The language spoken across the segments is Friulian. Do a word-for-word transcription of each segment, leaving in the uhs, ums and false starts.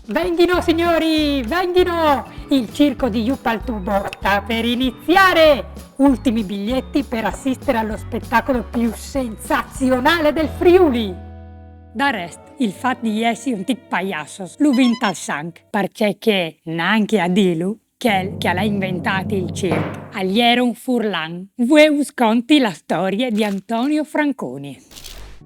Venghino, signori, venghino! Il circo di Jupaltubo sta per iniziare! Ultimi biglietti per assistere allo spettacolo più sensazionale del Friuli! Dal rest, il fat di jessi un tic paiassos lu vin tal sanc, parcè che, nancje a dîlu, chel che al à inventât il circ al jere un furlan. Vuê us conti la storie di Antonio Franconi.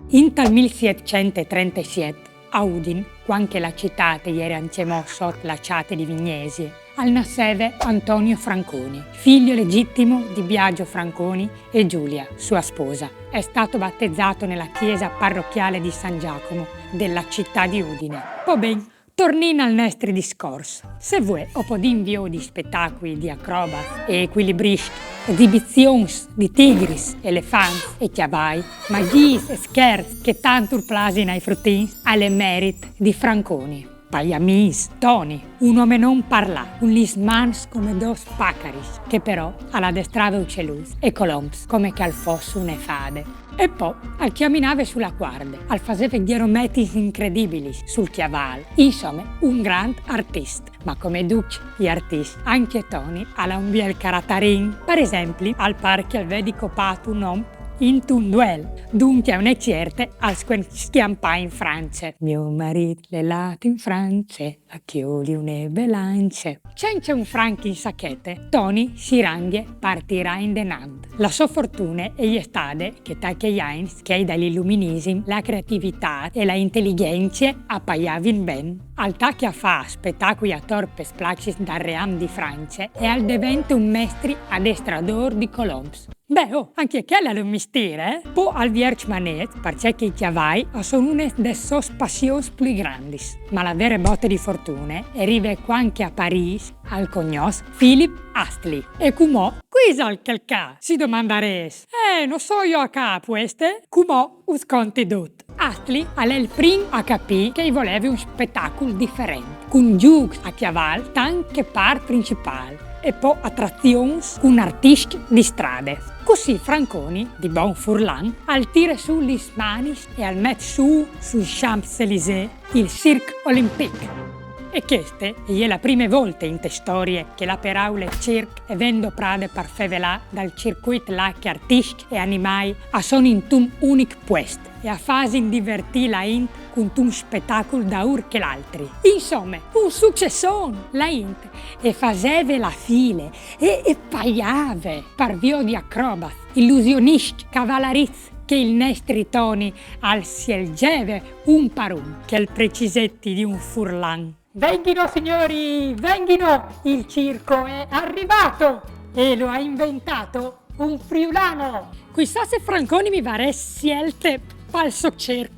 Intal mil sietcent e trentesiet, a Udin, cuant che la citât e jere ancjemò sot la çate di Vignesie, al nasseve Antonio Franconi, figlio legittimo di Biagio Franconi e Giulia, sua sposa. È stato battezzato nella chiesa parrocchiale di San Giacomo della città di Udine. Po ben, tornìn al nestri discors. Se vuê o podìn viodi spetacui di acrobats e ecuilibrists, esibizions di tigris, elefants e cjavai, magjiis e scherçs che tant ur plasin ai frutins, al è merit di Franconi, pai amîs Toni, un omenon par là, cun lis mans come dôs pacaris, che però al adestrave ucieluts e colomps come che al fos une fade. E po al cjaminave su la cuarde, al faseve gjirometis incredibilis sul cjaval, insome, un grant artist. Ma come ducj i artiscj, ancje Toni al à un biel caratarin. Par esempli, al pâr che al vedi copât un om intun duel, duncje a une cierte al scuen scjampâ in France. Mio marît l'è lât in France a cjoli une belance. Cence un franc in sachete, Toni si rangje par tirâ indenant. La sô fortune e je stade che ta chei agns, chei dal Iluminisim, la creativitât e la inteligjence a paiavin ben. Al tache a fâ spetacui ator pes placis dal ream di France e al devente un mestri adestradôr di colomps. Beh, oh, ancje chel al è un mistîr, eh? Po al vierç manet, parcè che i cjavai a son une des sôs passions plui grandis. Ma la vere bote di fortune e rive cuant che a Parîs al cognòs Philip Astley. E cumò, cui isal chel ca? Si domandarês. Eh, no soi jo a cjapâ pueste? Cumò us conti dut. Astley al è il prin a capî che i voleve un spetacul diferent, cun zûcs a cjaval tant che part principâl e po atrazions cun artiscj di strade. Cussì Franconi, di bon furlan, al tire sù lis manis e al met sù, sui Champs-Élysées, il Cirque Olympique. E cheste e je la prime volte inte storie che la peraule circ e ven doprade par fevelâ dal circuit là che artiscj e animâi a son intun unic puest e a fasin divertî la int cuntun spetacul daûr chel altri. Insome, un sucesson! La int e faseve la file e, e paiave par viodi acrobats, ilusioniscj, cavalarizs che il nestri Toni al sielzeve un par un, chel preciseti di un furlan. Venghino, signori, venghino! Il circo è arrivato e lo ha inventato un friulano! Cuissà se Franconi mi varès sielte pal so circ.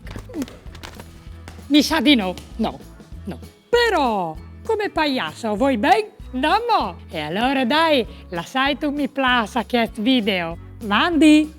Mi sa di no, no, no. Però, come paiasso, o voi ben? No mo! E alore dai, lassait un mi plâs a chest video. Mandi!